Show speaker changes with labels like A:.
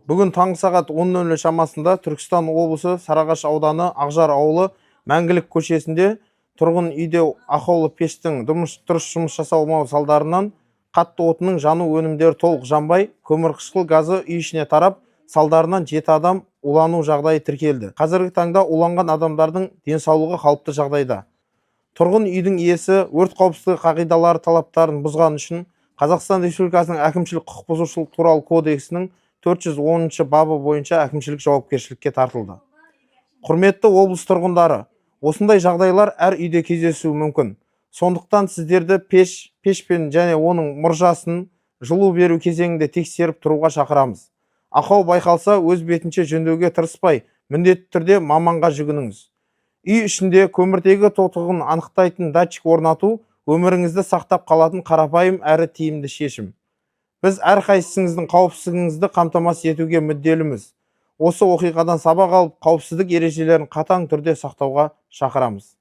A: Бүгін таңғы сағат 10:00 шамасында Түркістан облысы, Сарыағаш ауданы, Ақжар ауылы, Мәңгілік көшесінде тұрғын үйде ақаулы пештің дұрыс жұмыс жасамау салдарынан қатты отынның жану өнімдері толық жанбай, көмірқышқыл газы үй ішіне тарап, салдарынан жеті адам улану жағдайы тіркелді. Қазіргі таңда уланған адамдардың денсаулығы қалыпты жағдайда. Тұрғын үйдің иесі өрт қауіпсіздігі қағидалары талаптарын бұзған үшін Қазақстан Республикасының Әкімшілік құқық бұзушылық туралы кодексінің 410 бабы бойынша әкімшілік жауапкершілікке тартылды. Құрметті облыс тұрғындары, осындай жағдайлар әр үйде кездесуі мүмкін. Сондықтан сіздерді пешпен және оның мұржасын жылу беру кезеңінде тексеріп тұруға шақырамыз. Ақау байқалса, өз бетінше жөндеуге тырыспай, міндетті түрде маманға жүгініңіз. Үй ішінде көміртегі тотығын анықтайтын датчик орнату – өміріңізді сақтап қалатын қарапайым әрі тиімді шешім. Біз әрқайсыңыздың қауіпсіздігіңізді қамтамасыз етуге мүдделіміз. Осы оқиғадан сабақ алып, қауіпсіздік ережелерін қатаң түрде сақтауға шақырамыз.